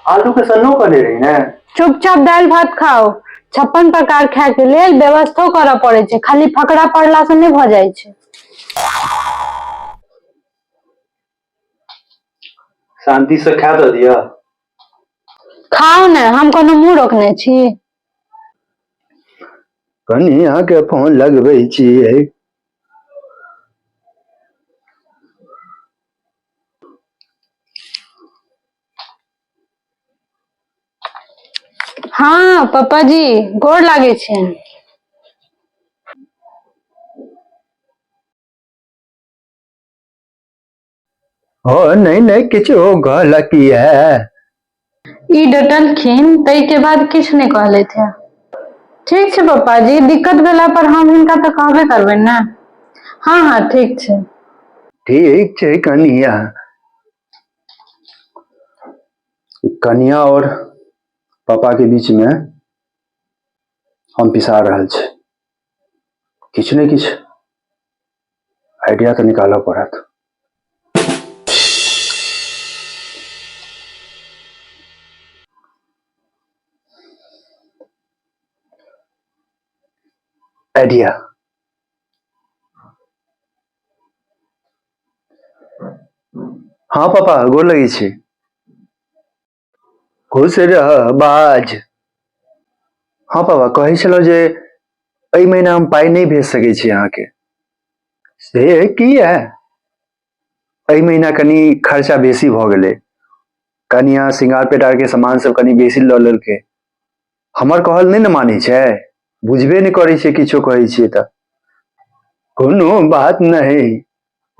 आलू के सन्नो कहने रही ने। चुपचाप दालि भात खाओ। 56 प्रकार खाय के लेल व्यवस्थो करऽ पड़ै छै, खाली फकरा पड़ला से नहि भऽ जाइ छै। शांति से खा दऽ दिअ। खाओ ने, हम कोनो मुंह रोकने छी? कनि अहाँके फोन लगबै छियै। हँ पप्पा जी, गोर लागै छियनि। ओ नहि नहि, किछु कहलक है? ई डटलखिन ताहिके बाद किछु नहि कहलथि है। ठीक छै पप्पा जी, दिक्कत भेला पर हम हिनका तऽ कहबे करबनि ने। हँ हँ, ठीक छै। ठीक छै कनिया। कनिया और पापा के बीच में हम पिसा रहल छी। किछु ने किछु आइडिया तऽ निकालऽ पड़त। आइडिया। हँ पापा, गोर लगै छी। खुश रह बाज। हँ पापा, कहै छलहुँ जे एहि महीना हम पाइ नहि भेज सकै छी अहाँके। से किया? एहि महीना कनि खर्चा बेसी भऽ गेलै। कनिया श्रृंगार पेटारके सामान सब कनि बेसी लऽ लेलकै। हमर कहल नहि ने मानै छै, बुझबे नहि करै छै। किछो कहै छियै तऽ कोनो बात नहि,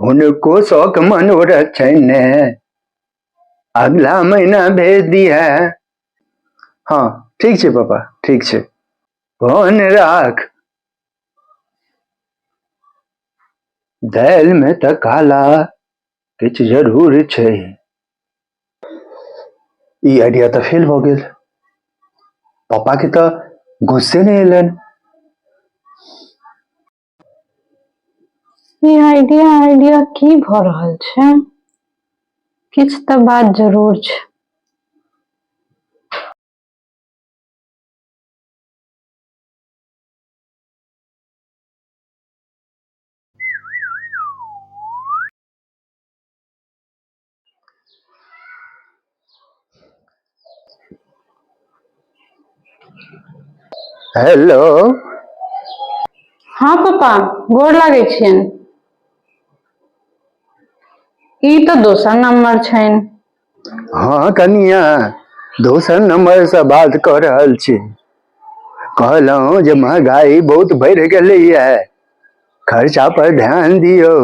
हुनको शौक मनोरथ छै ने। अगला महीना भेज दिहे। हँ, ठीक छै पापा, ठीक छै, फोन राख। दालि मे तऽ काला किछु जरूर छै। ई आइडिया तऽ फेल भऽ गेल। पापा के तऽ गुस्से नहि एलनि। ई आइडिया आइडिया की भऽ रहल छै? किछु तऽ बात जरूर छै। हेलो। हँ पप्पा, गोर लागै छियनि। ई तऽ दोसर नंबर छनि। हँ कनिया, दोसर नंबर से बात कऽ रहल छी। कहलहुँ जे महगाई बहुत बढ़ि गेलैया, खर्चा पर ध्यान दियौ।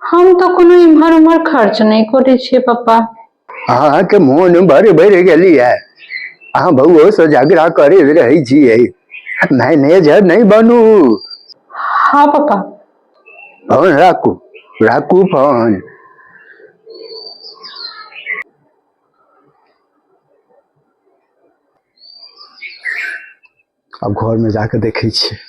हम तऽ कोनो इम्हर उम्हर खर्च नहि करै छियै पप्पा। अहाँके मोन बड़ बढ़ि गेलैया। अहाँ बौओ से झगड़ा करैत रहै छियै। मैनेजर नहि बनू। हँ पप्पा। फोन राखू, राखू फोन। आब घर में जाके देखै छियै।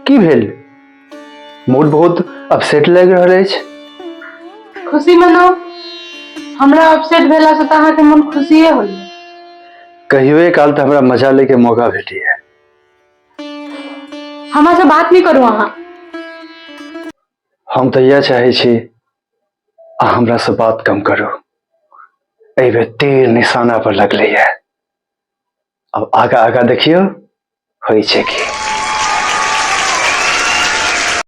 की भेल? मूड बहुत अपसेट लागि रहल अछि। खुशी मनाउ। हमरा अपसेट भेलासँ तऽ अहाँके मन खुशिये होइए। कहियो काल तऽ हमरा मजा लैके मौका भेटैया। हमरा से बात नहि करू अहाँ। हम तऽ इएह चाहै छी, अहाँ हमरा से बात कम करू। एहि बेर तीर निशाना पर लगलैया। अब आगा आगा देखियौ होइ छै की।